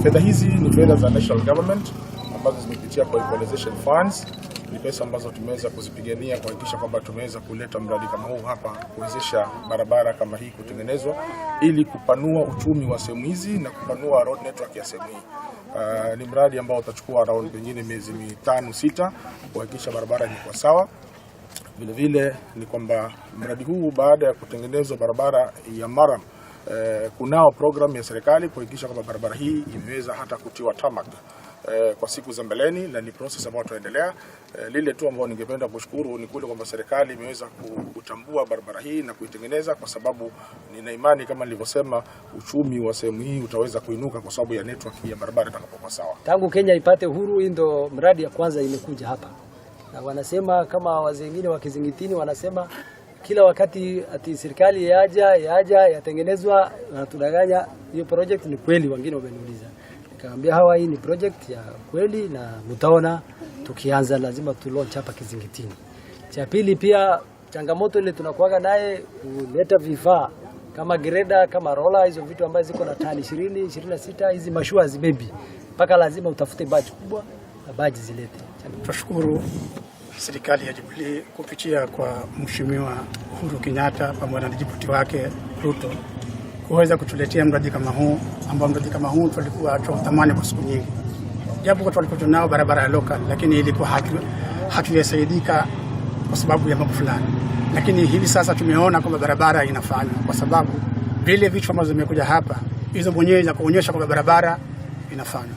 Fedha hizi ni fedha za national government ambazo zimepitia kwa equalization funds. Ni pesa ambazo tumeweza kuzipigania kuhakikisha kwamba tumeweza kuleta mradi kama huu hapa, kuwezesha barabara kama hii kutengenezwa ili kupanua uchumi wa sehemu hizi na kupanua road network ya sehemu hii. Ni mradi ambao utachukua around pengine miezi 5, 6 kuhakikisha barabara imekuwa sawa. Vile vile ni kwamba mradi huu, baada ya kutengenezwa barabara ya murram, kunao program ya serikali kuhakikisha kwamba barabara hii imeweza hata kutiwa tarmac kwa siku za mbeleni, na ni process ambayo tunaendelea. Lile tu ambao ningependa kushukuru ni kule kwamba serikali imeweza kutambua barabara hii na kuitengeneza, kwa sababu nina imani, kama nilivyosema, uchumi wa sehemu hii utaweza kuinuka kwa sababu ya network ya barabara itakapokuwa sawa. Tangu Kenya ipate uhuru, hii ndo mradi ya kwanza imekuja hapa, na wanasema kama wazee wengine wa Kizingitini wanasema kila wakati ati serikali yaja yaja yatengenezwa, wanatudanganya. Hiyo project ni kweli, wengine wameniuliza, nikamwambia hawa, hii ni project ya kweli na mtaona tukianza lazima tu launch hapa Kizingitini. Cha pili pia, changamoto ile tunakuaga naye kuleta vifaa kama greda, kama roller, hizo vitu ambazo ziko na tani 20, 26, hizi mashua hazibebi mpaka lazima utafute barge kubwa na barge zilete. Tunashukuru serikali ya Jubilee kupitia kwa Mheshimiwa Uhuru Kenyatta pamoja na deputy wake Ruto kuweza kutuletea mradi kama huu, ambao mradi kama huu tulikuwa tunatamani kwa siku nyingi, japo kwa tulikuwa tunao barabara ya local, lakini ilikuwa hatujasaidika kwa sababu ya mambo fulani, lakini hivi sasa tumeona kwamba barabara inafanywa kwa sababu vile vitu ambavyo vimekuja hapa, hizo mwenyewe za kuonyesha kwamba barabara inafanywa.